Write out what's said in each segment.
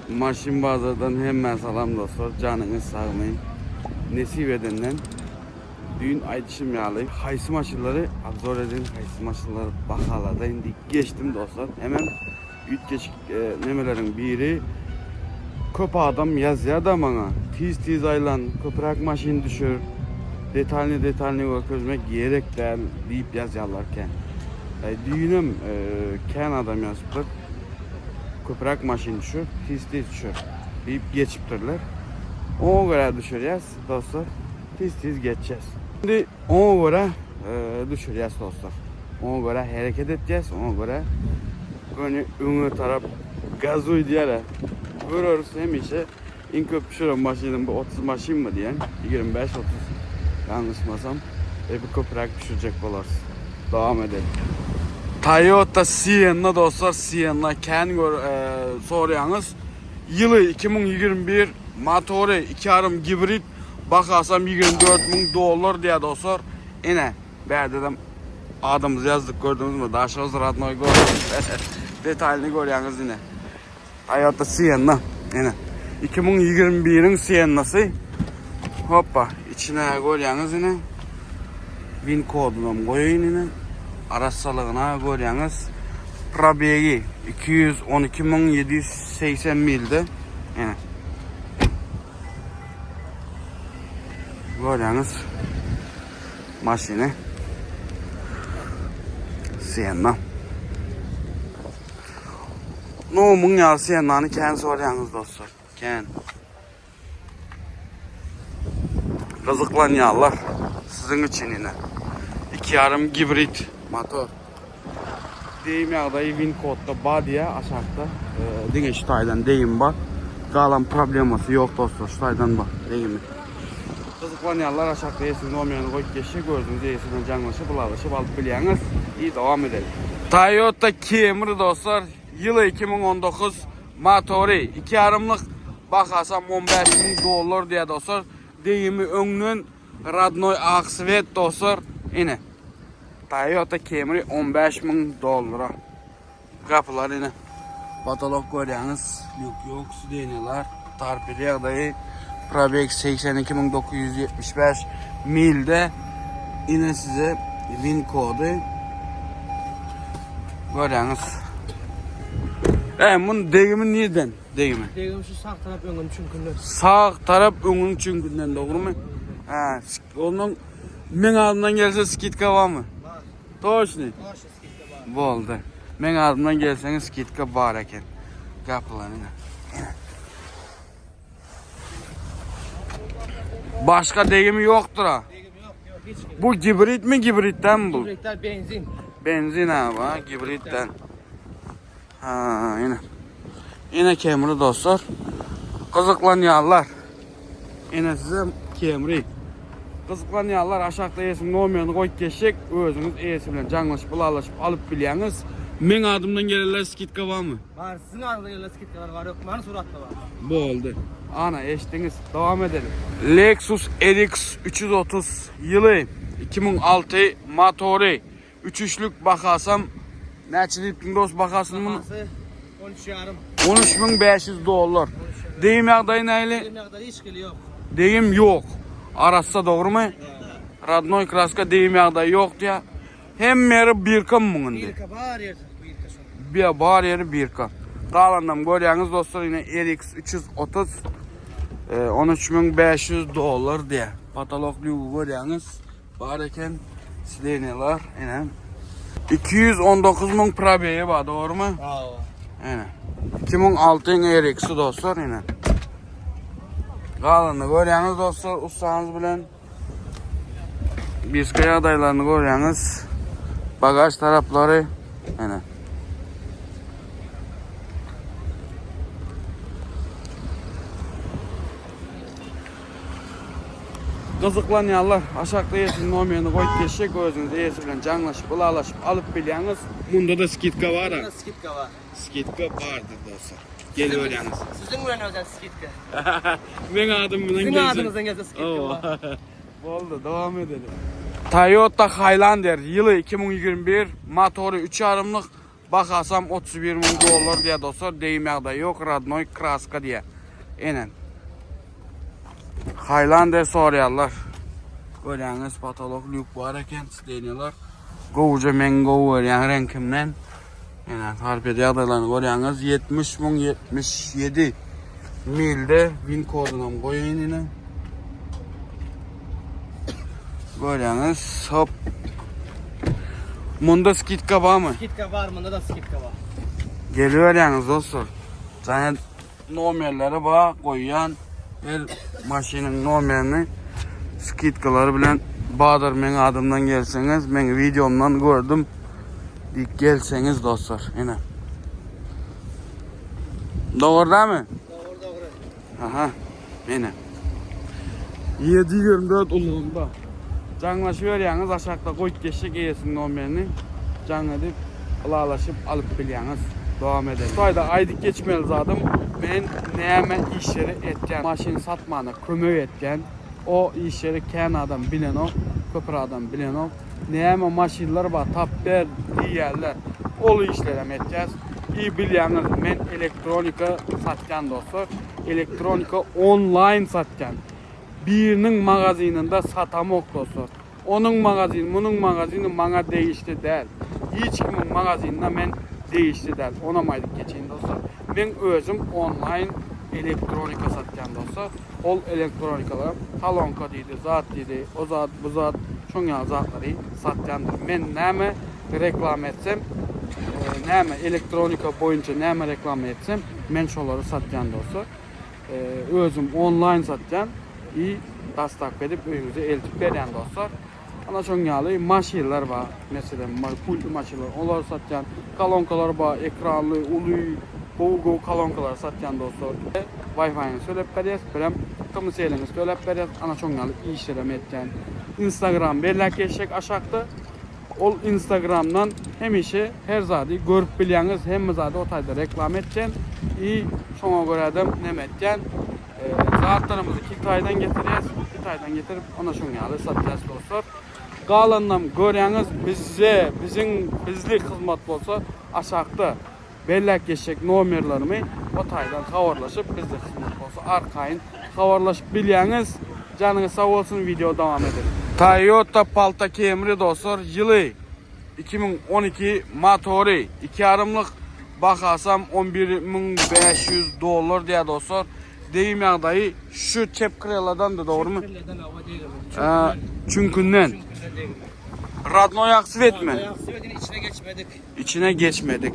Maşyn bazardan hemmä salam dostlar janyňyz sagmy nesip edenden düýn aýdyşym ýaly haýsy maşynlary obzor edeýin haýsy maşynlary bahaladaýyn diýip geçdim dostlar hemem üýtgeşik nemeleriň biri köp adam ýazýada maňa tiz tiz aýlan köpräk maşyn düşür detalny detalny görkezmek gerek däl diýip ýazýarlar kän düýnem kän adam ýazypdyr Köpräk maşyn düşür, tiz-tiz düşür diýip geçipdirler. Oňa görä düşürýäs dostlar. Tiz-tiz geçýäs. Indi oňa görä düşürýäs dostlar. Oňa görä hereket etýäs, oňa görä göni öňe tarap gazuý diýýärler. Göreris hemişe iň köp düşüren maşynym bu 30 maşynmy diýen, 25-30 ýalňyşmasam, e bir köpräk düşürjek bolarys. Dowam edelim. Toyota Sienna dostlar, Sienna kän gör e, soraýaňyz. Ýyly 2021, motory 2,5 gibrid, bahasam 24 müň dollar diýýär dostlar. Ine, bärdedem adymyzy ýazdyk gördüňizmi? Daşoguz radnoý gorod. Detalyny görýäňiz ine. Toyota Sienna. Ine. 2021-iň Siennasy. Hoppa, içine görýäňiz ine. Win kodunam goýaýyn ine. Arassalygyna görýäňiz. Probegi 212780 milde. Ine. Görýäňiz. Maşyny. Sienna. No muň ýaly Siennany kän sorýaňyz dostlar. Kän. Gyzyklanýarlar. Siziň üçin ine. 2,5 gibrid motor. Deyim ýagdaýy win kodda bar diýä aşakda. Diňe şu taýdan deyim bar. Galan problemasy ýok dostlar. Şu taýdan bar deyimi. Gyzyklanýanlar aşakda eýesiniň nomerini goýup geçse gördüňiz eýesi bilen jaňlaşyp ylalaşyp alyp bilýäňiz. I dowam edelim. Toyota Camry dostlar ýyly 2019 motory 2 ýarymlyk bahasam 15 müň dollar diýýär dostlar. Degimi öňden radnoý ak sweet dostlar. Ine. Toyota Camry 15 müň dollara. Gapylar ine. Potolok görýäňiz, lýuk ýok, sidenýalar, torped ýagdaýy, probeg 82975 milde. Ine size win kody. Görýäňiz. E, mun degimi nirden? Degimi. Degim şu sag tarap öňüň çüňkünden. Sag tarap öňüň çüňkünden dogrumy? Hä, ondan meň adymdan gelse skidka barmy? Bar. Toşny. Toşny skidka bar. Boldy. Meň adymdan gelseňiz skidka bar eken. Gapylar ine. Başga degimi ýokdur ha. Degim ýok, ýok hiç. Bu gibrid mi gibridden mi bu? Gibridden benzin. Benzin abi ha gibridden. Ha ine. Ine Camry dostlar. Gyzyklanýarlar. Ine size Camry. Gyzyklanýarlar aşakda eýesiniň nomerini goýup geçjek. Özüňiz eýesi bilen jaňlaşyp, ylalaşyp alyp bilýäňiz. Meň adymdan gelenler skidka barmy? Bar, siziň adyňyzdan gelenler skidka bar, bar ýok. Many suratda bar. Boldy. Ana eşitdiňiz. Dowam edelim. Lexus RX 330 ýyly 2006 motory Üçüşlük bahasam näçe diýipdiň dost bahasyny muny? Bahasy 13 ýarym. 13500 dollar. Degim ýagdaýy nähili? Degim ýagdaýy hiç hili ýok. Degim ýok. Arassa dogrumy? Radnoý kraska degim ýagdaýy ýok diýä. Hemme ýeri birka muň indi. Birka bar ýeri birka şol. Bir bar ýeri birka. Galanynam görýäňiz dostlar ine RX 330 13500 dollar diýä. Patolok lýugy görýäňiz. Bar eken sidenýalar ine. 219 müň probeýi bar dogrymy? Hawa. Ine. 2006-yň RX-i dostlar ine. Galanyny görýäňiz dostlar ussaňyz bilen. Diska ýagdaýlaryny görýäňiz. Bagaž taraplary ine. Gyzyklanýanlar aşakda eýesiniň nomerini goýup geçjek özüňiz eýesi bilen jaňlaşyp ylalaşyp alyp bilýäňiz. Munda-da skidka bar-a. Munda skidka bar. Skidka bardyr dostlar. Geliberýäňiz. Siziň bilen özem skidka. Meň adym bilen Siziň gelse. adyňyzdan gelse skidka bar. Boldy, dowam edelim. Toyota Highlander ýyly 2021, motory 3,5-lyk, Bahasam 31 mün dollar diýýär dostlar. Degim ýagdaýy ýok. Radnoý kraska diýýär. Ene. Highlander soraýarlar. Görýäňiz patolok lýuk bar eken, sidenýalar. Gowuja meň gowy görýän reňkimden. Ene torped ýagdaýlaryny görýäňiz 70 müň 77 milde win kodunam goýaýyn ine. Görýäňiz hop. Munda skidka barmy? Skidka bar, munda da skidka bar. Geliberýäňiz dostlar. Jaňa Nomerleri bar goýýan her maşynyň nomerini skidkalary bilen bardyr meň adymdan gelseňiz meň wideomdan gördüm diýip gelseňiz dostlar ine. Dogry dämi? Dogry dogry. Aha ine. 724 ulgamda. Jaňlaşyberýäňiz aşakda goýup geçjek eýesiniň nomerini jaň edip ylalaşyp alyp bilýäňiz. Dowam edeliň. Şu taýda aýdyp geçmeli zadym men näme işleri etýän maşyn satmana kömek etýän o işleri kän adam bilenok köpür adam bilenok näme maşynlar bar tap ber diýýärler ol işlerem etýäs i bilýäňiz men elektronika satýan dostlar elektronika onlaýn satýan Biriniň magazininde satamok dostlar. Onuň magazini, munuň magazini maňa degişli däl. Hiç kimiň magazinine men degişli däl. Onam aýdyp geçeýin dostlar. Meň özüm onlaýn elektronika satýan dostlar. Ol elektronikalar kolonka diýdi, zat diýdi, o zat, bu zat, şoň ýaly zatlary satýandyr. Men näme reklama etsem, näme elektronika boýunça näme reklama etsem, men şolary satýan dostlar. Özüm onlaýn satýan i dastavka edip öýüňize eltip berýän dostlar. Ana şoň ýaly maşynlar bar. Meselem, pultly maşynlar, olary satýan. Kolonkalar bar, ekranly, uly, gowy gowy kolonkalary satýan dostlar. Wi-Fi-ni töläp berýäs, birem tmcl-iňizi töläp berýäs. Ana şoň ýaly işlerem etýän. Instagram belläp geçjek aşakda. Ol instagramdan hemişe her zady görüp bilýäňiz hemme zady o taýda reklama etýän i şoňa görädem neme etýän zatlarymyzy kitaýdan getirýäs kitaýdan getirip ana şoň ýaly satýas dostlar galanynam görýäňiz bizde biziň bizlik hyzmat bolsa aşakda belläp geçjek nomerlerimi o taýdan habarlaşyp bizde hyzmat bolsa arkaýyn habarlaşyp bilýäňiz. Janyňyz sag bolsun wideo dowam edeli. Toyota Palta Camry dostlar ýyly 2012 motory 2 ýarymlyk bahasam 11500 dollar diýýär dostlar. Degim ýagdaýy şu çep kreladandy dogrymy? Çep kreladan hawa degimi. Çünkünden. Çünkünden degimi. Radnoý ak svetmi? Radnoý ak svetini içine geçmedik. Içine geçmedik.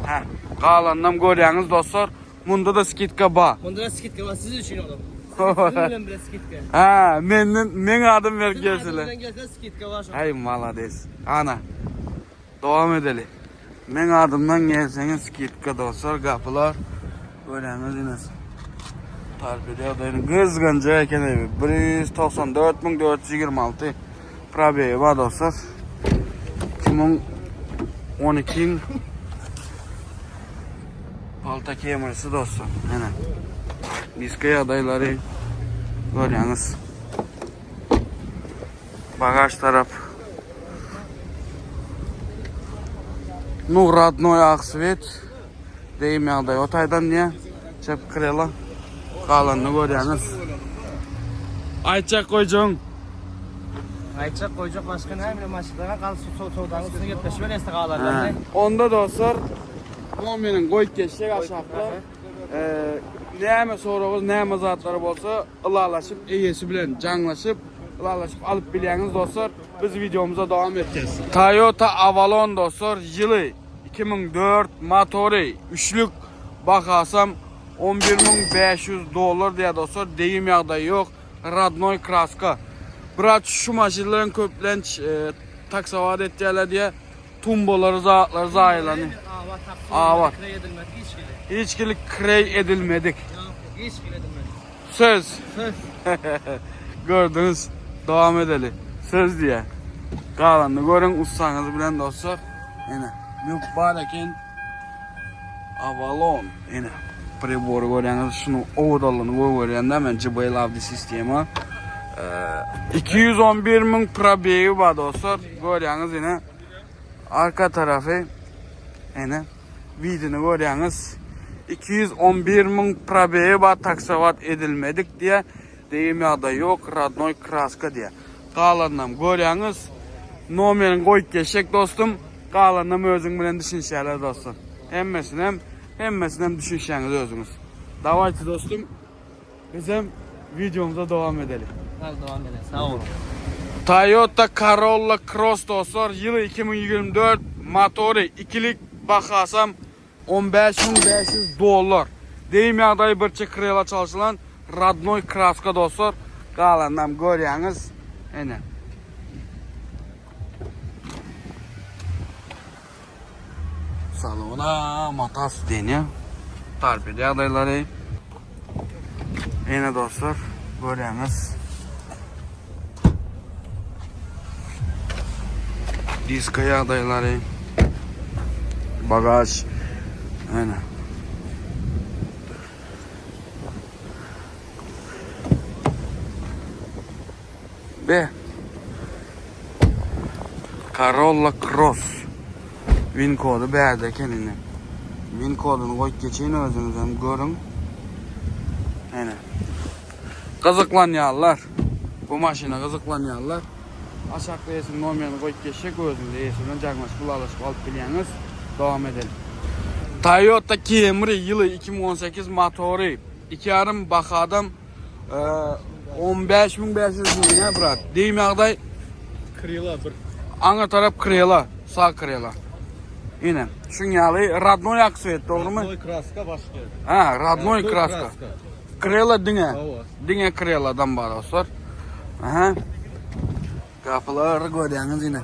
Hä, galanynam görýäňiz dostlar. Munda da skidka ba. Munda da skidka bar siz üçin olam. Siziň bilen bile skidka. Hä, menden meň adym berip gelseler. Siziň adyňyzdan gelse skidka bar şo. Häý, malades. Ana. Dowam edeli. Meň adymdan gelseňiz skidka dostlar, gapylar görýäňiz ine. Tarpede ýagdaýyny gyzgynja eken ewi. 194 426 Probegi bar dostlar. 2012-iň Palta Camry'si dostlar. Ene. Diska ýagdaýlary görýäňiz. Bagaj tarap. Nu rodnoy ak svet. Deyim ýagdaý o taýdan diýä. Çep krela. Galanyny görýäňiz. Aýtjak goýjagyň. Aýtjak goýjak başga näme bilen maşyklaryň gal söwdanyň üstüne gepleşip etse galarlar. Onda dostlar nomerini goýup geçjek aşakda. Näme soragyňyz, näme zatlary bolsa ylalaşyp eýesi bilen jaňlaşyp ylalaşyp alyp bilýäňiz dostlar. Biz wideomyza dowam etjek. Toyota Avalon dostlar ýyly 2004 motory üçlük bahasam 11500 dollar diýýär dostlar. Degim ýagdaýy ýok. Radnoý kraska. Brat şu maşynlaryň köplenç e, taksawat etýärler diýýär. Tumbalary zatlary zaýalany. Abat. Hiç hili kreý edilmedik. Ýok, hiç hili edilmedik. Söz. Söz. Gördüňiz. Dowam edeli. Söz diýýär. Galanyny görüň ussaňyz bilen dostlar. Ene, lýuk bar eken. Avalon. Ene, pribory görýäňiz, şuny owadanlygyny gowy görýän-dä men JBL Audi sistema. 211 müň probegi bar dostlar. Görýäňiz ine. Arka tarafy. Ene widini görýäňiz. 211 müň probegi bar taksowat edilmedik diýä. Degim ýagdaý ýok, radnoý kraska diýä. Galanynam görýäňiz. Nomerini goýup geçjek dostum. Galanynam özüň bilen düşünişýärler dostum. Hemmesinem, hemmesinem düşünişýäňiz özüňiz. Dawayçy dostum. Bizem wideomyza dowam edeli. Sag dowam edeli. Sag boluň. Toyota Corolla Cross dostlar ýyly 2024 motory ikilik bahasam 15500 dollar. Deyim ýagdaýy birçe krela çalşylan radnoý kraska dostlar. Galanynam görýäňiz. Ene. Salona matas deniýär. Torped ýagdaýlary. Ene dostlar, görýäňiz. Diska ýagdaýlary. Bagaj. Ene. Be. Corolla Cross. Win kody bärde eken indi. Win koduny goýup geçeýin özüňiz hem görüň. Ene. Gyzyklanýarlar. Bu maşyna gyzyklanýarlar. Aşakda eýesiniň nomerini goýup geçjek özüňiz eýesi bilen jaňlaşyp ylalaşyp alyp bilýäňiz. Dowam edelim. Toyota Camry ýyly 2018 motory 2,5 bahadam 15500 müň ya brat. Deyim ýagdaý Krila bir. Aňa tarap krela, sag krela. Ine, şuň ýaly radnoý ak sweet, dogrymy? Radnoý kraska başga. Ha, radnoý kraska. Krela diňe. Diňe kreladan bar dostlar. Aha. Gapylar görýäňiz ine.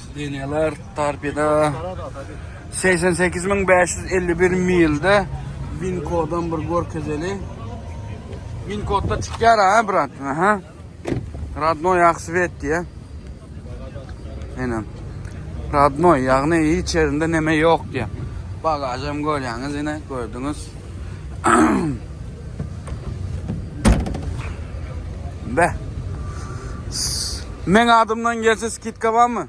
Sidenýalar torpeda. 88551 milde win kodam bir görkezeli. Win kodda çykýar ha brat. Aha. Radnoý ak svet diýe. Ine. Radnoý, ýagny hiç ýerinde neme ýok diýe. Bagajam görýäňiz ine, gördüňiz. Be. Meň adymdan gelse skidka barmy?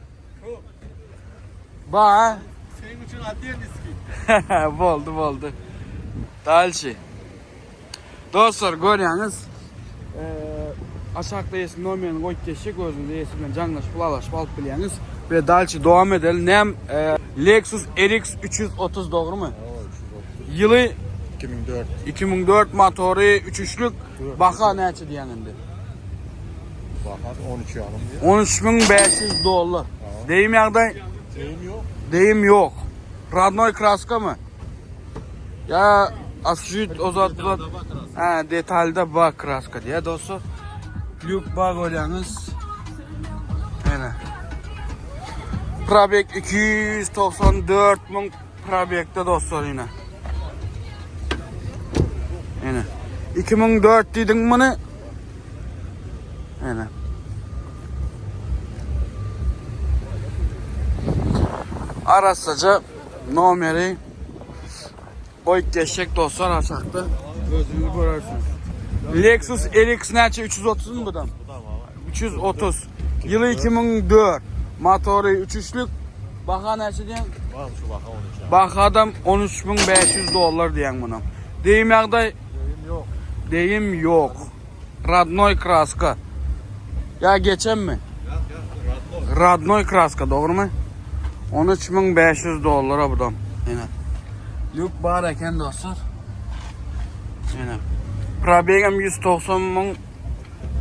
Ba. Senin üçin atýan skidka. Boldy, boldy. Dalşi. Dostlar görýäňiz. Aşakda eýesi nomerini goýup geçjek özüňiz eýesi bilen jaňlaşyp ylalaşyp alyp bilýäňiz. We dalşi dowam edeli. Näm Lexus RX 330 dogrymy? Ýyly 2004. 2004 motory 3 üçlük baha näçe diýýäň indi? Baha 13 ýarym diýýär. 13500 dollar. Deyim ýagdaý? Deyim ýok. Deyim ýok. Radnoý kraska mı? Ya asjüt o zat bu zat. Ha detalda bak kraska diýýär dostlar. Lýuk bar görýäňiz. Ene. Probek 294 müň probekde dostlar ine. Ene. 2004 diýdiň muny. Ene. Arassaja nomeri goýup geçjek dostlar aşakda. Özüňiz görersiňiz. Lexus RX näçe 330 mu bu da? 330. Ýyly 2004. Motory 3 üçlük. Baha näçe diýen? Bar şu baha 13. Bahadam 13500 dollar diýen muny. Deyim ýagdaý Deyim ýok. Deyim ýok. Radnoý kraska. Ýa geçenmi? Radnoý kraska dogrymy? 13500 dollara budam. Ine. Lýuk bar eken dostlar. Ine. Probegem 190 müň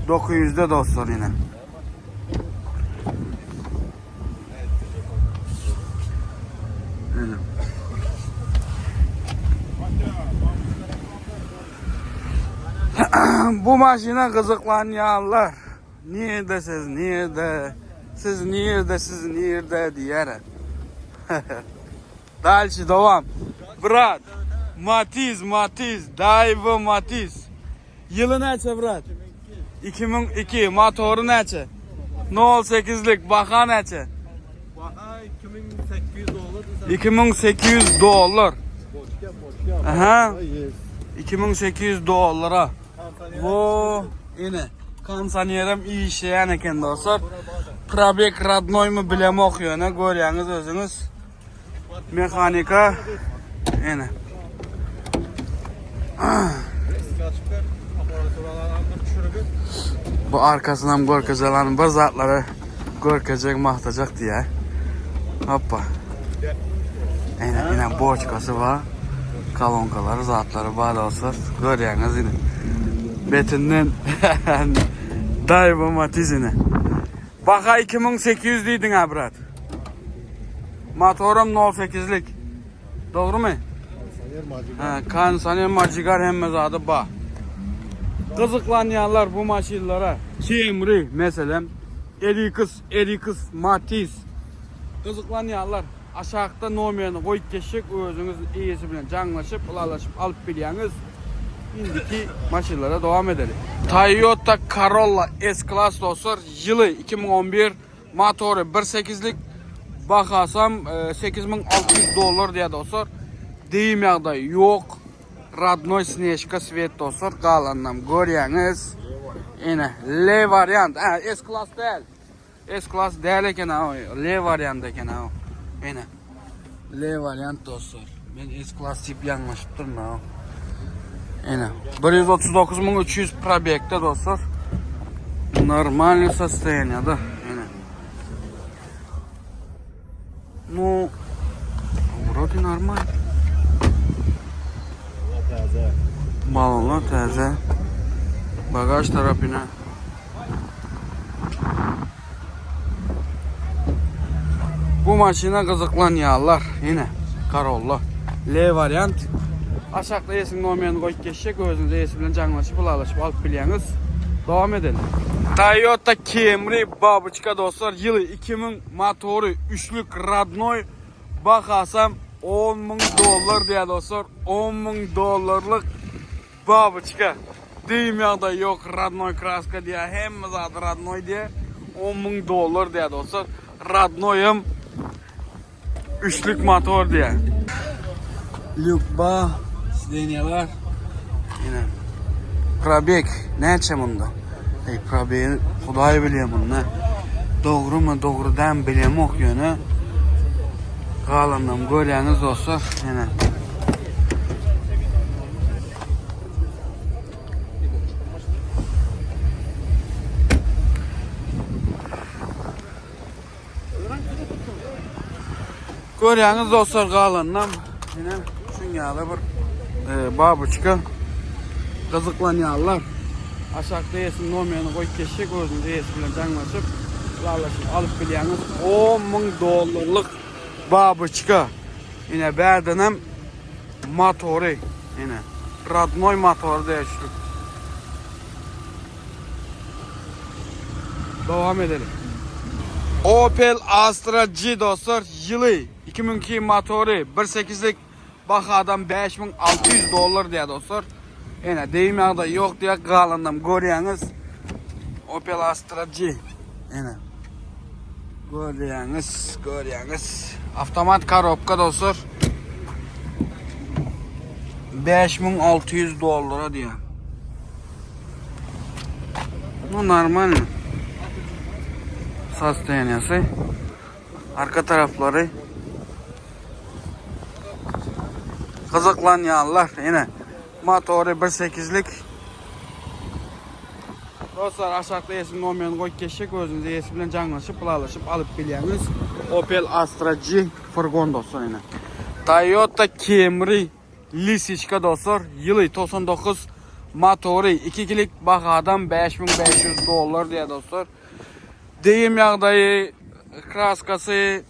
900-de dostlar ine. Ine. Bu maşyna gyzyklanýanlar nirde siz nirde siz nirde siz nirde diýere. Dalşi dowam. Brat Matiz Matiz Daiwa Matiz. Ýyly näçe brat? 2002 motory näçe? 08-lik baha näçe? Baha 2800 dollar. 2800 dollar. Aha. 2800 dollara. Bu ine kondisionerim işleýän eken dostlar. Probek radnoymy bilemok ýöne görýäňiz özüňiz. Mehanika ene. Bu arkasynam görkezelan bir zatlary görkezjek magtajak diýä. Hoppa. Ene ene boçkasy bar. Kolonkalary zatlary bar dostlar. Görýäňiz ine. Betinden Daiwa Matiz ine. Baha 2800 diýdiň ha brat. Motoram 0.8-lik. Dogrumy? Ha, kondisioner, majigar hemme zady bar. Gyzyklanýanlar bu maşynlara Camry meselem, LX, LX, Matiz gyzyklanýanlar aşakda nomerini goýup geçjek özüňiz eýesi bilen jaňlaşyp, ylalaşyp alyp bilýäňiz. Indiki maşynlara dowam edeli. Toyota Corolla S-Class dostlar, ýyly 2011 Motory bir sekizlik bahasam 8600 dollar diýýär dostlar. Degim ýagdaýy ýok. Radnoý snežka svet dostlar galanynam görýäňiz. Ene L wariant. Ha S klass däl. S klass däl eken ha. L wariant eken ha. Ene L wariant dostlar. Men S klass diýip ýalňyşypdyryn ha. Ene 139300 probekde dostlar. Normalny sostoýaniýada. Ene. Nu wrode normal. Balonlar täze. Bagaj tarapyna. Bu maşyna gyzyklanýarlar. Ine, Corolla. L wariant. Aşakda eýesiniň nomerini goýup geçjek. Özüňiz eýesi bilen jaňlaşyp, ylalaşyp alyp bilýäňiz. Dowam edelim. Toyota Camry babuçka dostlar, ýyly 2000, motory üçlük radnoý, bahasam 10 müň dollar diýýär dostlar. 10 müň dollarlyk Babyçka, Dym ýagdaýy ýok radnoý kraska diýýär hemme zady radnoý diýýär 10 müň dollar diýýär dostlar radnoýam üçlük motor diýýär. Lýuk ba sidenýalar ine probeg näçe munda eý probegi hudaý bilýär munda dogrymy dogry dämi bilemok ýöne galanynam görýäňiz dostlar ine. Görýäňiz dostlar galanynam ine şuň ýaly bir e, babuçka gyzyklanýarlar. Aşakda eýesiniň nomerini goýup geçjek, özüňiz eýesi bilen jaňlaşyp, ylalaşyp alyp bilýäňiz. 10 müň dollarlyk babuçka. Ine bärdenem motory ine rodnoý motory degişli. Dowam edelim. Opel Astra G dostlar ýyly 2002 motory 1.8-lik bahadan 5600 dollar diýär dostlar. Ene degim ýagdaýy ýok diýär galanynam görýäňiz. Opel Astra G. Ene. Görýäňiz, görýäňiz. Avtomat korobka dostlar. 5600 dollara diýýär. Bu normal. Sostoýaniýasy. Arka taraplary gyzyklanýanlar ine motory 1.8-lik Dostlar aşakda eýesiniň nomerini goýup geçjek özüňiz eýesi bilen jaňlaşyp ylalaşyp alyp bilýäňiz. Opel Astra G furgon dostlar ine. Toyota Camry Lisiçka dostlar ýyly 99 motory 2 kilik bahadan 5500 dollar diýýär dostlar. Degim ýagdaýy kraskasy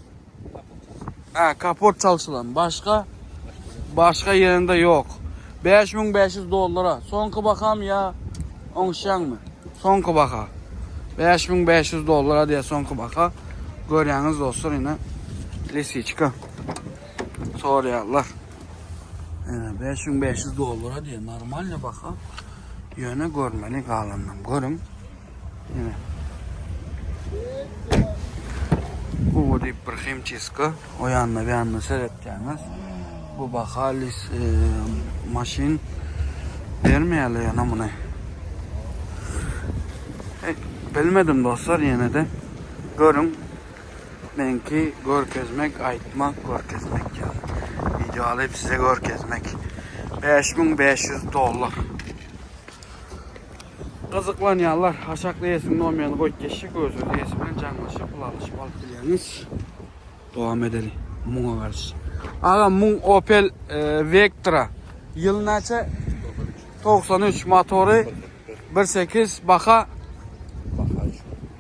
Ha, kapot çalşylan. Başga başga ýerinde ýok. 5500 dollara. Soňky baham ýa oňuşýaňmy? Soňky baha. 5500 dollara diýe soňky baha. Görýäňiz dostlar ine lisiçka. Soraýarlar. Ine 5500 dollara diýe normalny baha. Ýöne görmeli galanynam görüň. Ine. Bu diýip bir hemçiska. O ýanna bir ýanna seretýäňiz. Bu bahalis e, maşyn bermeýärler ýana muny. E, bilmedim dostlar ýene de. Görüň. Meňki görkezmek, aýtmak, görkezmek ýaly. Video alyp size görkezmek. 5500 dollar. Gyzyklanýanlar aşakda eýesiniň nomerini goýup geçjek özüňiz eýesi bilen jaňlaşyp pul alyşyp alyp bilýäňiz. Dowam edeli. Muňa garşy. Agam muň Opel Vectra ýyl näçe? 93 motory 1.8 baha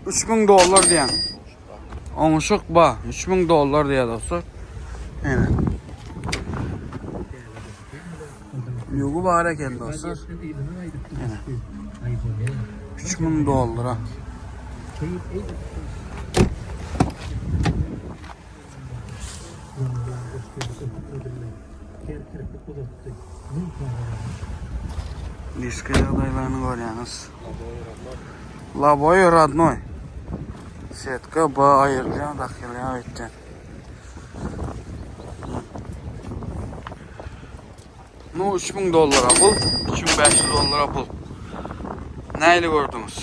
3000 dollar diýen. Oňuşyk ba 3000 dollar diýýär dostlar. Ene. Ýugy bar eken dostlar. Ene. 3000 dollara. Diski ýagdaýlaryny görýäňiz. Laboy rodnoy. Setka B aýrylýar, dakylýar öýtden. Nu 3000 dollara bul, 3500 dollara bul. Nähili gördüňiz?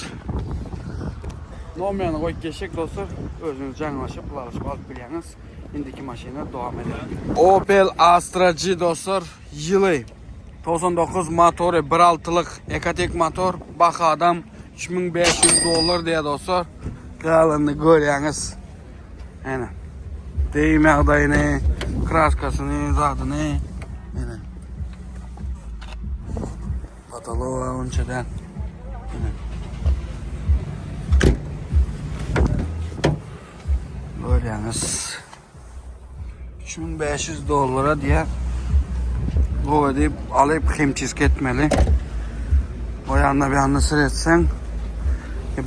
Nomerini goýup geçjek dostlar, özüňiz jaňlaşyp, ylalaşyp alyp bilýäňiz. Indiki maşyna dowam edelim. Opel Astra G dostlar, ýyly 99 motory 1.6-lyk Ecotec motor, bahadam 3500 dollar diýýär dostlar. Galanyny görýäňiz. Ene. Deyim ýagdaýyny, kraskasyny, zadyny. Ene. Patalowa onçadan. Ene. Görýäňiz. 3500 dollara diýýär. Gowy diýip alyp hemçisk etmeli. O ýanda bir ýanda seretseň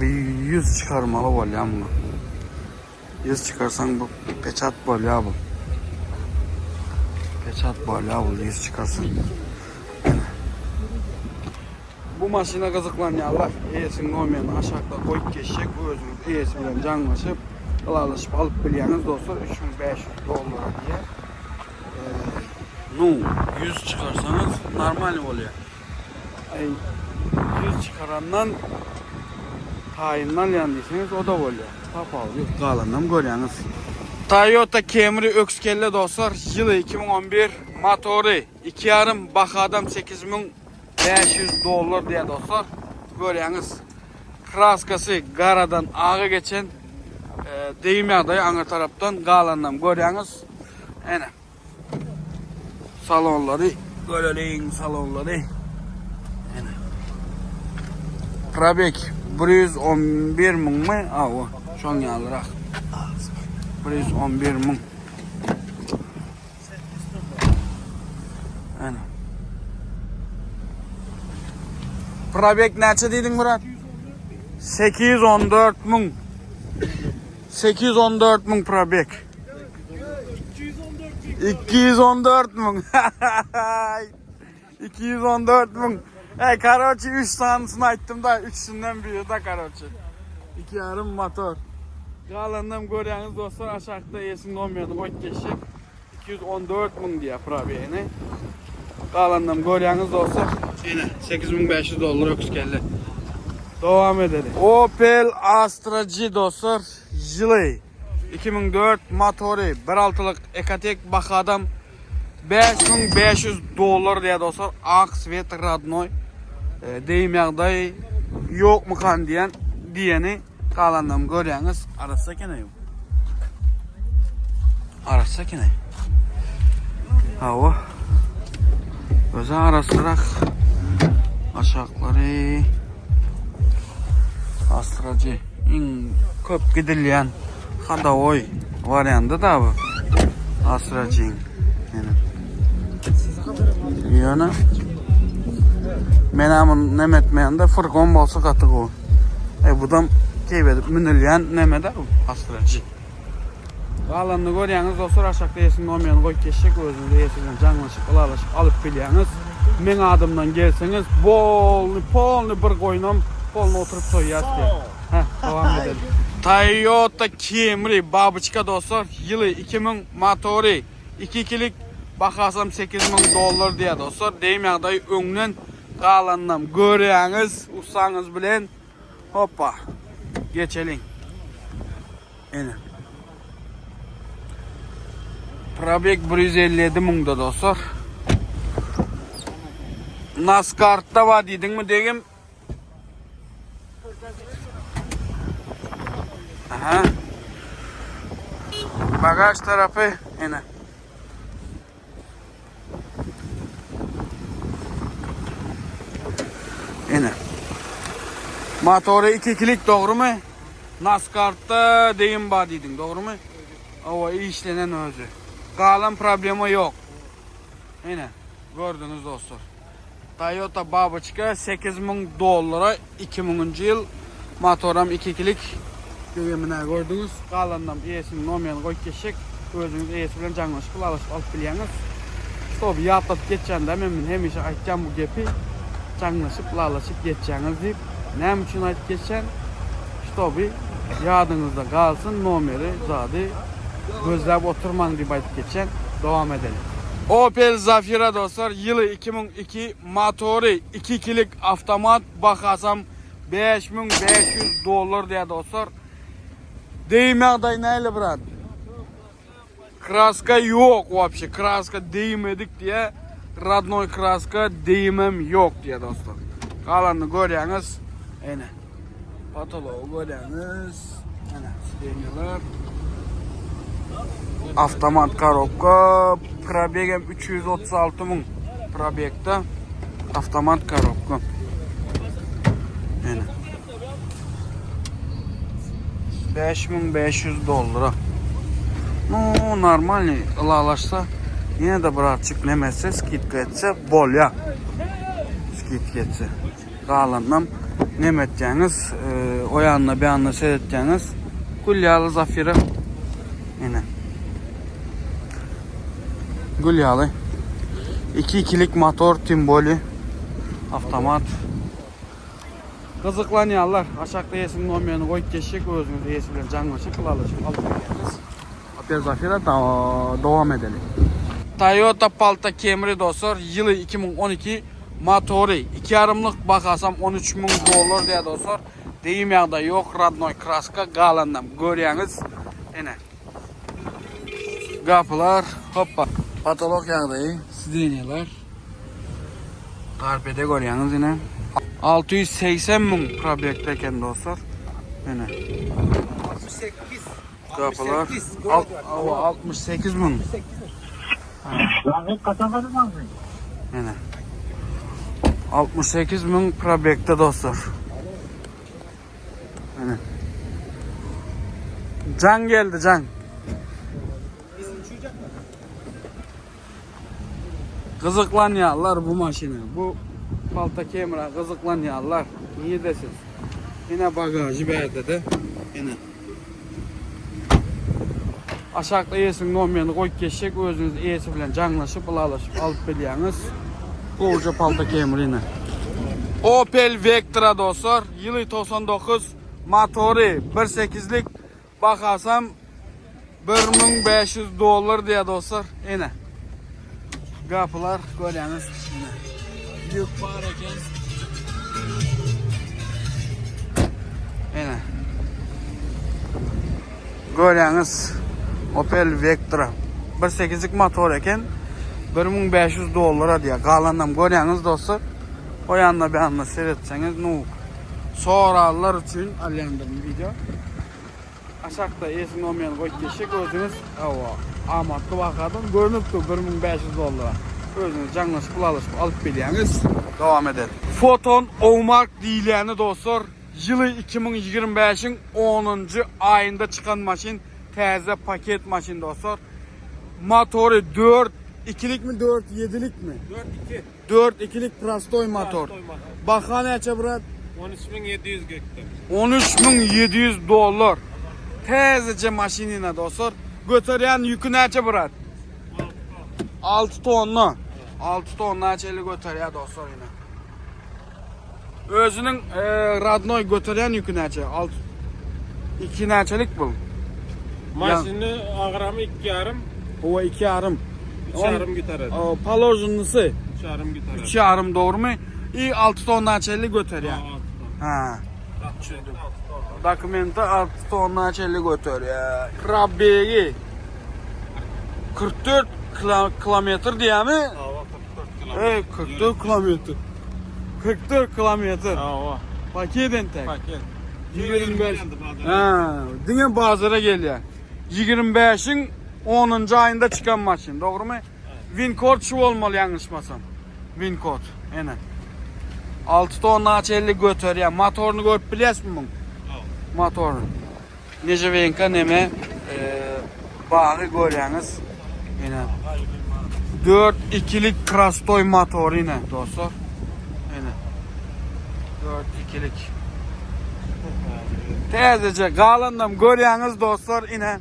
bir 100 çykarmaly bolýar muňa. 100 çykarsaň bu peçat bolýar bu. Peçat bolýar bu 100 çykarsaň. Bu maşyna gyzyklanýanlar eýesiniň nomerini aşakda goýup geçjek özüňiz eýesi bilen jaňlaşyp ylalaşyp alyp bilýäňiz dostlar 3500 dollara diýe. Nu 100 çykarsaňyz normal bolýar. Aý 100 çykarandan taýyny alýan diýseňiz o da bolýar. Tapawudy ýok galanynam görýäňiz. Toyota Camry öküz kelle dostlar ýyly 2011 motory 2 ýarym bahadam 8500 dollar diýýär dostlar. Görýäňiz. Kraskasy garadan aga geçen degim ýagdaýy aňyr tarapdan galanynam görýäňiz. Ene. Salonlary göreliň salonlary. Ene. Probek 111 müňmi? Awa, şoň ýalyrak. 111 müň. Ana. Probek näçe diýdiň Murat? 814 müň. 814 müň probek. 214 müň. 214 müň. Ey, karoçi 3 sanysyny aýtdym da, üçüsinden biri da karoçi. 2 ýarym motor. Galanynam görýäňiz dostlar aşakda eýesiniň nomerini goýup geçjek. 214 müň diýýär probegini. Galanynam görýäňiz dostlar. Ine 8500 dollar öküz kelle. Dowam edeli. Opel Astra G dostlar ýyly 2004 motory 1.6-lyk Ecotec bahadam 5500 dollar diýýär dostlar. Ak sweter radnoý. E, Deýim ýagdaý ýokmykan diýen diýeni galandan görýäňiz. Arassa eken aý. Arassa eken aý. Hawa. Özi arassarak. Aşaklary Astracı iň köp gidilýän Hadawoý wariandy da bu. Astracyň. Ýene. Ýöne men amun neme etmeýän-de furgon bolsa gaty gowy. E budam keýp edip münülýän neme-de bu Astracı. Galanyny görýäňiz dostlar aşakda eýesiniň nomerini goýup geçjek özüňiz eýesi bilen jaňlaşyp ylalaşyp alyp bilýäňiz. Meň adymdan gelseňiz bolny polny bir goýnam polny oturyp soýýas diýýär. Heh dowam edelim. Toyota Camry babyçka dostlar ýyly 2000 motory 2 ikilik bahasam 8000 dollar diýýär dostlar deým ýagdaýy öňden galanynam görýäňiz ussaňyz bilen hoppa geçeliň. Ene. Probeg 157 müňde dostlar. Naskartda bar diýdiňmi degim? Aha. Bagaj tarapy ene. Ene. Motory 2 klik dogrumy? Naskartda degim bar diýdiň, dogrumy? Owa işlenen özi. Galan problema ýok. Ene, gördüňiz dostlar. Toyota Baboçka 8000 dollara 2000-nji ýyl motoram 2 klik. Degimine gördüňiz. Galanynam eýesiniň nomerini goýup geçjek. Özüňiz eýesi bilen jaňlaşyp ylalaşyp alyp bilýäňiz. Ştoby ýatladyp geçýän-dä men muny hemişe aýtýan bu gepi. Jaňlaşyp ylalaşyp geçýäňiz diýip. Näme üçin aýdyp geçýän? Ştoby ýadyňyzda galsyn nomeri zady gözläp oturmaň diýip aýdyp geçýän. Dowam edeliň. Opel Zafira dostlar ýyly 2002 motory 2 kilik awtomat bahasam 5500 dollar diýýär dostlar. Degim ýagdaýy nähili brat? Kraska ýok wapşe kraska degmedik diýýär. Radnoý kraska degimem ýok diýýär dostlar. Galanyny görýäňiz. Ene. Patology görýäňiz. Ene sidenýalar. Avtomat korobka. Probegem 336 müň probegde. Avtomat korobka. Ene. 5500 dollara. Nu, normalny ylalaşsa, ýene de birazçyk neme etse, skidka etse bolýa. Skidka etse. Galanynam neme etýäňiz, o ýanyna bu ýanyna seretýäňiz. Gül ýaly Zafira. Ene. Gül ýaly. 2 ikilik motor, tim boli. Avtomat. Gyzyklanýanlar aşakda eýesiniň nomerini goýup geçjek özüňiz eýesi bilen jaňlaşyp ylalaşyp alyp bilýäňiz. Opel Zafira dowam edeli. Toyota Palta Camry dostlar ýyly 2012 motory 2 ýarymlyk bahasam 13 müň dollar diýýär dostlar. Degim ýagdaýy ýok radnoý kraska galanynam görýäňiz. Ene. Gapylar hoppa. Patolok ýagdaýy sidenýalar. Karpede görýäňiz ine. 680 müň probekde eken dostlar. Ine. 68. Gapylar. 68 müň. Ine. 68 müň probekde dostlar. Ine. Can geldi can. Gyzyklanýarlar bu maşyna. Bu Palta Camry gyzyklanýarlar. Nirde siz? Ine bagažy bärde-de. Ine. Aşakda eýesiniň nomerini goýup geçjek. Özüňiz eýesi bilen jaňlaşyp, ylalaşyp alyp bilýäňiz. Gowuja Palta Camry ine. Opel Vectra dostlar, ýyly 99, motory 1.8-lik, Bahasam 1500 dollar diýýär dostlar. Ene. Gapylar görýäňiz. Ýük bar eken. Ene. Görýäňiz. Opel Vectra. 1.8-lik motor eken. 1500 dollara diýýär. Galanam görýäňiz dostlar. O ýanda bir ýanda seretseňiz, nu Sorarlar üçin alýandyryn video. Aşakda eýesi nomerini goýup geçjek özüňiz hawa amatly bahadan görnüp dur 1500 dollara. Özüňiz jaňlaşyp ylalaşyp alyp bilýäňiz. Dowam edelim. Foton Omark diýilýäni dostlar ýyly 2025-iň 10-njy aýynda çykan maşyn täze paket maşyn dostlar. Motory 4 ikilikmi 4 ýedilikmi? 4 2. 4 ikilik prostoý motor. Baha näçe brat? 13700 gektar. 13700 dollar. Täzeje maşynina dostlar. Göterýän ýüki näçe brat? 6 tonna. 6 tonna çenli göterýär dostlar ýene. Özüniň e, radnoý göterýän ýüki näçe? 6 2 näçelik bu? Maşyny agramy 2,5. Owa 2,5. 3,5 göterer. Položennysi 3,5 göterer. 3,5 dogrumy? I 6 tonna çenli göterýär. Ha. Dokumenti 6 tonna çenli göterýär. Probegi. 44 kilometr diýýärmi? Hawa 44 kilometr. Ey 44 kilometr. 44 kilometr. Hawa. Paket entek. Paket. 25. Ha, diňe bazara gelýär. 25-iň 10-njy aýynda çykan maşyn, dogrumy? Win kod şu bolmaly ýalňyşmasam. Win kod. Ene. 6 tonna çenli göterýär. Motoryny görüp bilýäsmi muň? Motoryny. Nejewenka neme e, bagy görýäňiz. Ene. 4 ikilik krastoy motory ine dostlar. Ene. 4 ikilik. Täzeje galandam görýäňiz dostlar ine.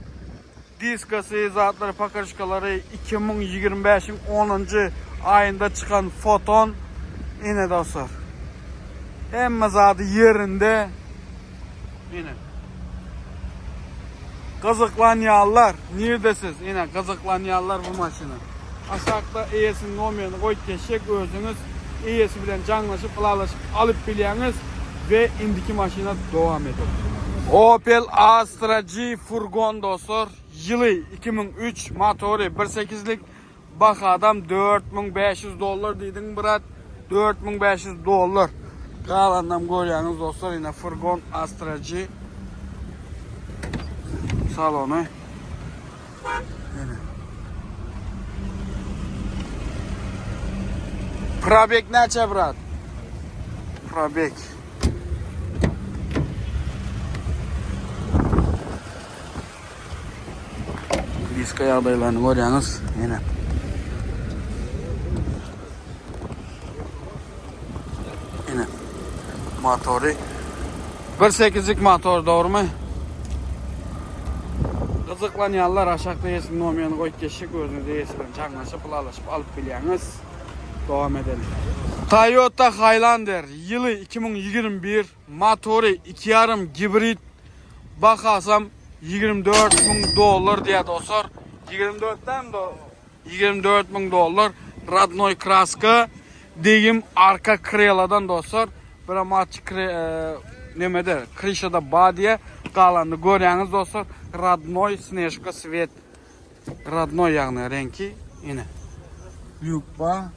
Diskasy, zatlary, pakaşkalary 2025-iň 10-njy aýynda çykan Foton ine dostlar. Hemme zady ýerinde. Ine. Gyzyklanýanlar, nirdesiz? Ine, gyzyklanýanlar bu maşyna. Aşakda eýesiniň nomerini goýup geçjek, özüňiz eýesi bilen jaňlaşyp, ylalaşyp alyp bilýäňiz we indiki maşyna dowam edip. Opel Astra G furgon dostlar, ýyly 2003, motory bir sekizlik, bahadam 4500 dollar diýdiň brat, 4500 dollar. Galanynam görýäňiz dostlar, ine furgon Astra G salony. Ine. Probek näçe brat? Probek. Diska ýagdaýlaryny görýäňiz. Ine. Ine. Motory 1.8-lik motor dogrumy? Gyzyklanýanlar aşakda eýesiniň nomerini goýup geçjek özüňiz eýesi bilen jaňlaşyp ylalaşyp alyp bilýäňiz. Dowam edelim. Toyota Highlander ýyly 2021 motory 2.5 gibrid bahasam 24 müň dollar diýýär dostlar. 24 dämi do? 24 müň dollar rodnoý kraska degim arka kreladan dostlar. Birem açyk kre, e, nemede krişada ba diýe galanyny görýäňiz dostlar. Rodnoý snežka svet. Rodnoý ýagny reňki ine. Lýuk ba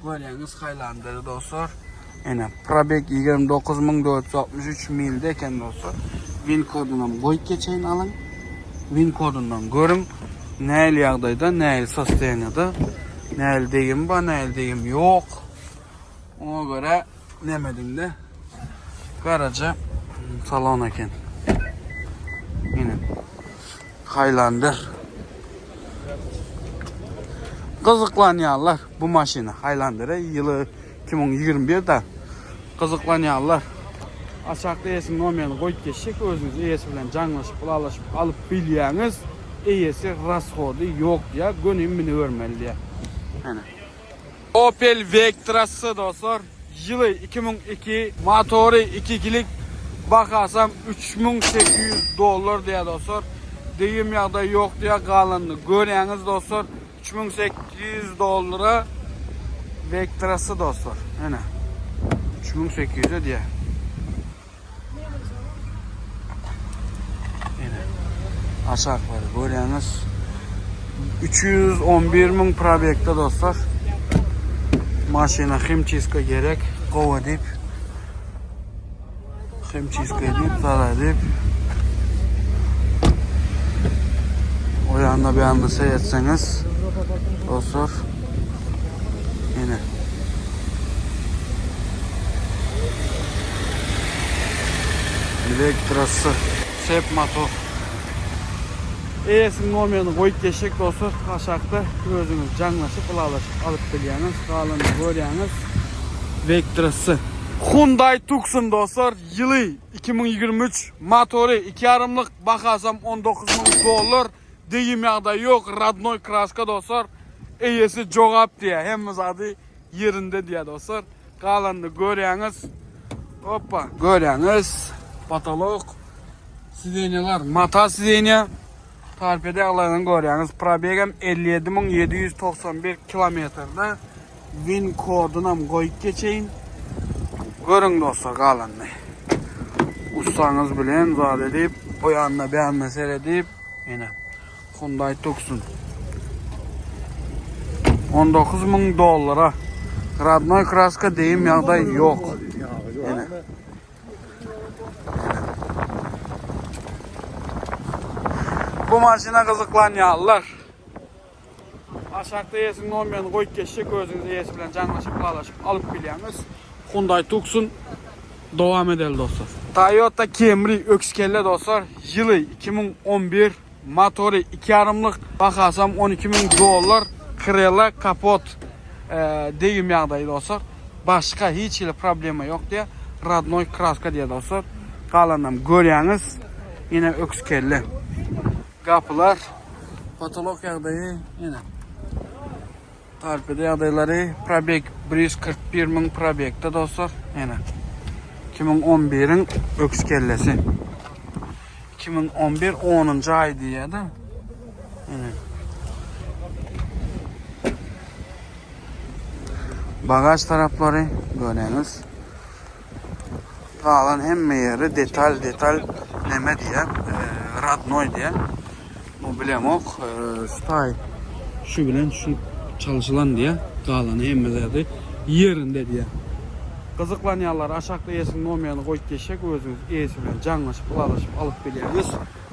görýäňiz Highlander dostlar. Ine probeg 29463 milde eken dostlar. Win kodunam goýup geçeýin alyň. Win kodundan görüň. Nähili ýagdaýda, nähili sostoýaniýada, nähili degim bar, nähili degim ýok. Oňa görä nemedinde garaja salon eken. Ine. Highlander. Gyzyklanýanlar bu maşyna Highlandere ýyly 2021 da gyzyklanýanlar aşakda eýesiniň nomerini goýup geçjek özüňiz eýesi bilen jaňlaşyp ylalaşyp alyp bilýäňiz eýesi rashody ýok diýýär göni minibermeli diýýär. Ene. Opel Vectra S dostlar ýyly 2002 motory 2 ikilik bahasam 3800 dollar diýýär dostlar. Degim ýagdaý ýok diýýär galanyny görýäňiz dostlar. 3800 dollara Vectrası dostlar. Ene. 3800'e diye. Ene. Aşakları görýäňiz. 311 müň probekde dostlar. Maşyna himçiska gerek. Gowy diýip. Himçiska edip, zara edip. O ýanda bir ýanda seyretseňiz dostlar. Ene. Elektrası. Sep motor. Eýesiniň nomerini goýup geçjek dostlar. Aşakda özüňiz jaňlaşyp, ylalaşyp alyp bilýäňiz. Galanyny görýäňiz. Vectrası. Hyundai Tucson dostlar, ýyly 2023, motory 2,5-lyk, bahasam 19 müň dollar. Degim ýagdaýy ýok, rodnoý kraska dostlar. Eýesi jogap diýýär, hemme zady ýerinde diýýär dostlar. Galanyny görýäňiz. Hoppa, görýäňiz. Potolok, sidenýalar, mata sidenýa. Torpeda ýaglaryny görýäňiz. Probegem 57791 kilometrde. Win kodunam goýup geçeýin. Görüň dostlar galanyny. Ussaňyz bilen zat edip, o ýanyna bu ýanyna seredip, ine Hyundai Tucson. 19 müň dollara. Radnoy kraska deyim ýagdaý ýok. Ene. Bu maşyna gyzyklanýarlar. Aşakda eýesiniň nomerini goýup geçjek özüňiz eýesi bilen jaňlaşyp ylalaşyp alyp bilýäňiz. Hyundai Tucson dowam edeli dostlar. Toyota Camry öküz kelle dostlar ýyly 2011 motory 2 ýarymlyk bahasam 12 müň dollar krela kapot degim ýagdaýy dostlar başga hiç hili problema ýok diýä radnoý kraska diýä dostlar galanam görýäňiz ýene öküz kelle. Gapylar, potolok ýagdaýy ýene. Torpeda ýagdaýlary, probeg 141 müň probegde dostlar, ýene. 2011-iň öküz kellesi. 2011 10-njy aý diýýär-de. Ýene. Bagaž taraplary göreňiz. Galan hemme ýeri detal detal neme diýýär, radnoý diýýär. Bu bilemok, şu taý şu bilen şu çalşylan diýýär. Galany hemme zady ýerinde diýýär. Gyzyklanýanlar aşakda eýesiniň nomerini goýup geçjek, özüňiz eýesi bilen jaňlaşyp, ylalaşyp alyp bilýäňiz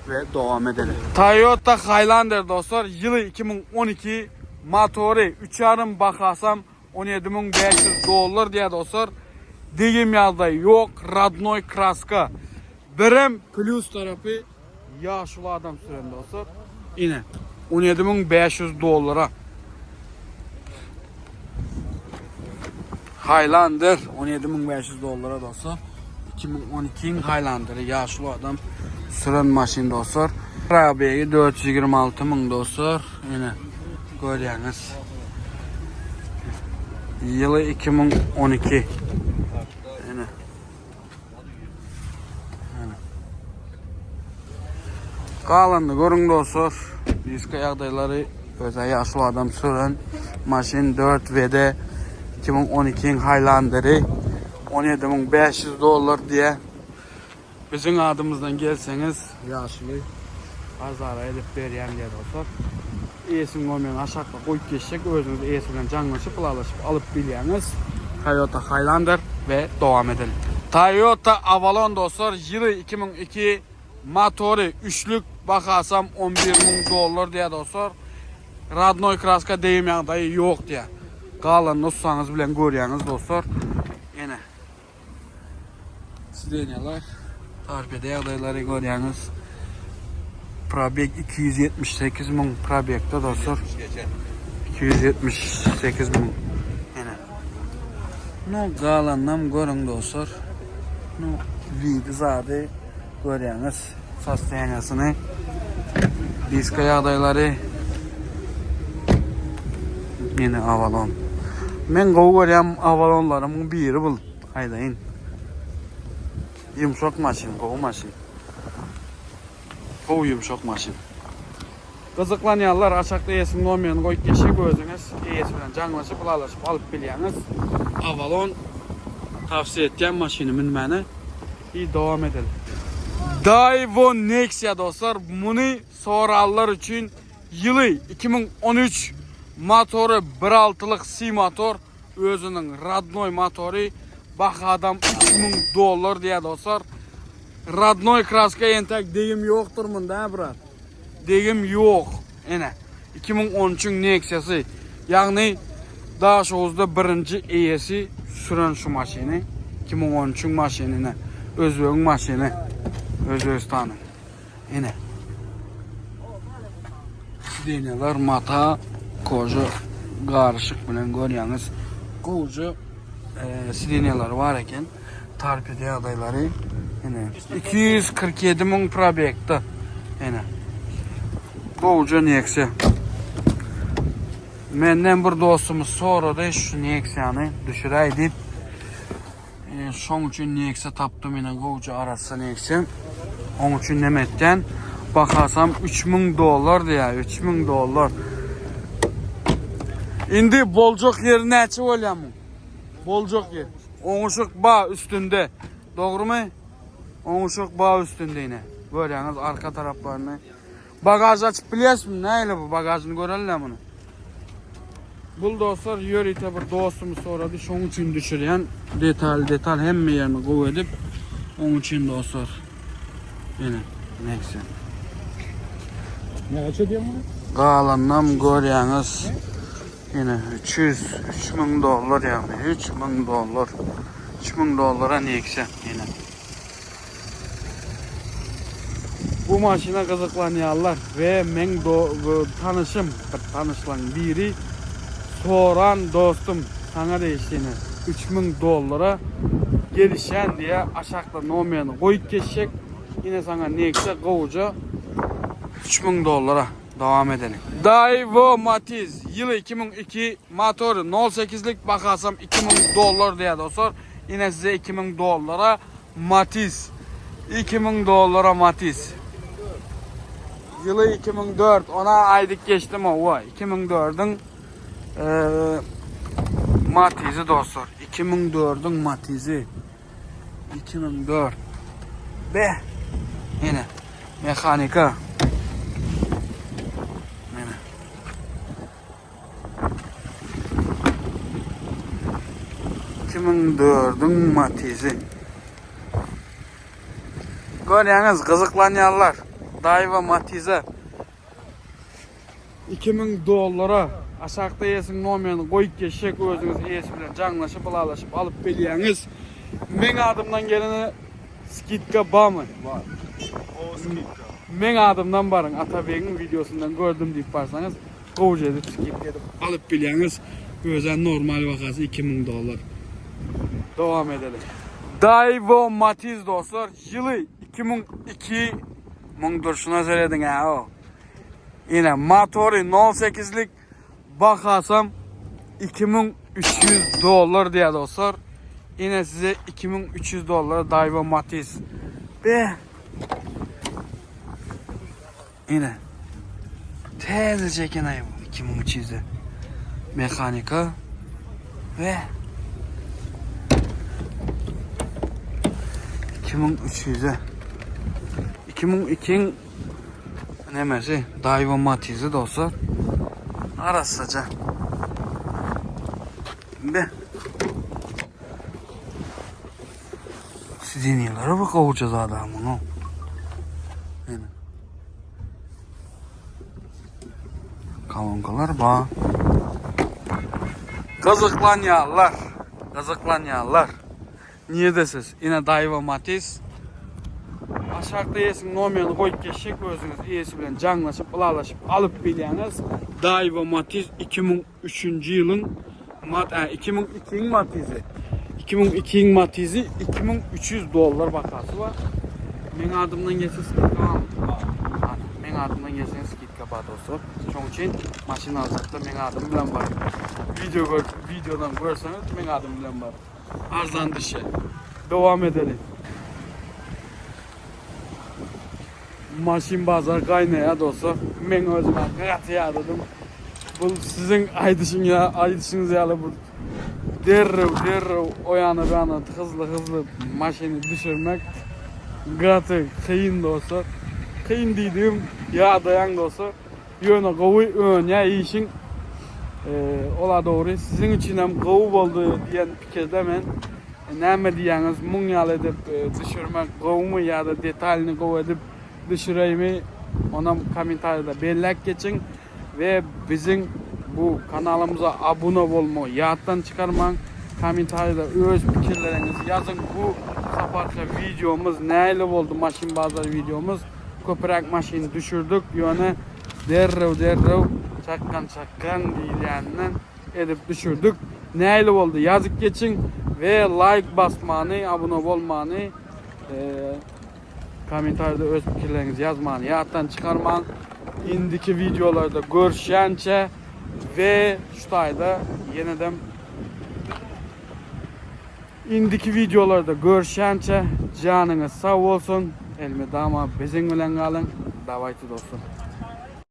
we dowam edeli. Toyota Highlander dostlar, ýyly 2012, motory üç ýarym, bahasam 17500 dollar diýýär dostlar. Degim ýagdaý ýok, radnoý kraska. Birem plýus tarapy ýaşuly adam süren dostlar. Ine 17500 dollara. Highlander 17500 dollara dostlar. 2012-iň Highlanderi ýaşuly adam süren maşyn dostlar. Probegi 426 müň dostlar. Ine görýäňiz. Ýyly 2012. Ene. Ene. Galanyny görüň dostlar. Diska ýagdaýlary öze ýaşly adam süren maşyn 4 WD 2012-iň Highlanderi 17500 dollar diýe. Biziň adymyzdan gelseňiz ýaşuly arzara edip berýän diýýär dostlar. Eýesiniň nomerini aşakda goýup geçjek özüňiz eýesi bilen jaňlaşyp ylalaşyp alyp bilýäňiz. Toyota Highlander we dowam edeli. Toyota Avalon dostlar ýyly 2002 motory üçlük bahasam 11 müň dollar diýýär dostlar. Radnoý kraska degim ýagdaýy ýok diýýär. Galanyny ussaňyz bilen görýäňiz dostlar. Ene. Sidenýalar, torpeda ýagdaýlary görýäňiz. Probeg 278 müň probegde dostlar. 278 müň. Ene. Nu galanynam görüň dostlar. Nu widi zady görýäňiz. Sostoýaniýasyny. Diska ýagdaýlary. Ýene Avalon. Men gowy görýän Avalonlarymyň biri bul. Aýdaýyn. Ýumşak maşyn, gowy maşyn. Gowy ýumşak maşyn. Gyzyklanýanlar aşakda eýesiniň nomerini goýup geçjek özüňiz eýesi bilen jaňlaşyp ylalaşyp alyp bilýäňiz. Avalon tawsiýe etýän maşyny münmäne. I dowam edeli. Daewoo Nexia dostlar muny soranlar üçin ýyly 2013 motory bir altylyk C motor özüniň radnoý motory bahadam 3000 dollar diýýär dostlar. Radnoý kraska entäk degim ýokdur munda hä brat. Degim ýok. Ene 2013-iň Nexiasy. Ýagny Daşoguzda birinji eýesi süren şu maşyny. 2013-iň maşyny ine. Özbegiň maşyny. Özbegistanyň. Ine. Sidenýalar mata, koža garyşyk bilen görýäňiz. Gowja e, sidenýalary bar eken. Torpeda ýagdaýlary ine 247 müň probegda ine. Gowja Nexia. Menden bir dostumyz sorady şu Nexia'ny düşüräý diýip. E, şoň üçin Nexia tapdym ine gowja arassa Nexia. Oň üçin neme etýän? Bahasam 3000 dollar diýýär, 3000 dollar. Indi boljak ýeri näçe bolýar muň? Boljak ýer. Oňuşyk ba üstünde. Dogrumy? Oňuşyk ba üstünde ine. Görýäňiz arka taraplaryny. Bagaž açyp bilýäsmi? Näle bu bagažyny görelim muny. Bul dostlar ýörite bir dostumyz sorady şoň üçin düşürýän detal detal hemme ýerini gowy edip oň üçin dostlar. Ine Nexia. Näçe diýen muny? Galanynam görýäňiz. Ine 300 3000 dollar ýagny 3000 dollar. 3000 dollara Nexia ine. Bu maşyna gyzyklanýarlar we meň tanyşym, bir tanyşlaň biri soran dostum saňa degişli ine 3000 dollara gelişýän diýýär aşakda nomerini goýup geçjek ine saňa Nexia gowuja 3000 dollara dowam edeliň. Daewoo Matiz ýyly 2002 motory nol sekizlik bahasam 2000 dollar diýýär dostlar ine size 2000 dollara Matiz. 2000 dollara Matiz. Ýyly 2004. Ona aýdyp geçdim owa. 2004-iň eee Matizi dostlar. 2004-iň Matizi. 2004. Be. Ýene mehanika. Ýene. 2004-iň Matizi. Görýäňiz, gyzyklanýanlar. Daiwa Matize 2000 dollara aşakda eýesiniň nomerini goýup geçjek, özüňiz eýesi bilen jaňlaşyp, ylalaşyp alyp bilýäňiz. Meň adymdan gelene skidka barmy? Bar. O skidka. Meň adymdan baryň, Atabegiň wideosyndan gördüm diýip barsaňyz, Gowja edip skidka edip alyp bilýäňiz. Özä normal bahasy 2000 dollar. Dowam edeliň. Daewoo Matiz dostlar ýyly 2002 muň durşuna serediň hä o. Ine motory 0.8-lik bahasam 2300 dollar diýýär dostlar. Ine size 2300 dollara Daewoo Matiz. Be. Ine. Täze çeken aý bu 2300-e. Mehanika we 2300-e. 2002-iň nemesi Daewoo Matiz-i dostlar. Arassaja. Be. Sidenýelere bir gowuja zada munuň. Ine. Kolonkalar bar. Gyzyklanýarlar. Gyzyklanýarlar. Niredesiz? Ine Daewoo Matiz. Aşakda eýesiniň nomerini goýup geçjek özüňiz eýesi bilen jaňlaşyp, ylalaşyp alyp bilýäňiz. Daewoo Matiz 2003-nji ýylyň Mat, 2002-iň Matizi. 2002-iň Matizi 2300 dollar bahasy bar. Meň adymdan gelse skidka barmy? Bar. Meň adymdan gelseňiz skidka bar dostlar. Şoň üçin maşyn aljakda meň adym bilen bar. Video gör, videodan görseňiz meň adym bilen bar. Arzan düşýär. Dowam edeliň. Maşyn bazar gaýnaýar dostlar. Men özüm gaty ýadadym. Bu siziň aýdyşyň ýa aýdyşyňyz ýaly bu derrew derrew o ýana bu ýana hızly hızly maşyny düşürmek gaty kyn dostlar. Kyn diýdigim ýadaýaň dostlar. Ýöne gowy önýär işiň. Ola dogry siziň üçin hem gowy boldy diýen pikirde men. Näme diýýäňiz muň ýaly edip düşürmek gowumy ýa-da detalyny gowy edip düşüreými onam kommentariýada belläp geçiň we biziň bu kanalymyza abuna bolmagy ýatdan çykarmaň kommentariýada öz pikirleriňizi ýazyň bu saparky wideomyz nähili boldy maşyn bazar wideomyz köpüräk maşyn düşürdik ýöne derrew derrew çakgan çakgan diýilýäninden edip düşürdik. Nähili boldy ýazyp geçiň we laýk basmany, abuna bolmany, kommentariýada öz pikirleriňizi ýazmany ýatdan çykarmaň. Indiki wideolarda görüşýänçä we şu taýda ýenedem indiki wideolarda görüşýänçä janyňyz sag bolsun. Elmydama biziň bilen galyň. Dawayte dostlar.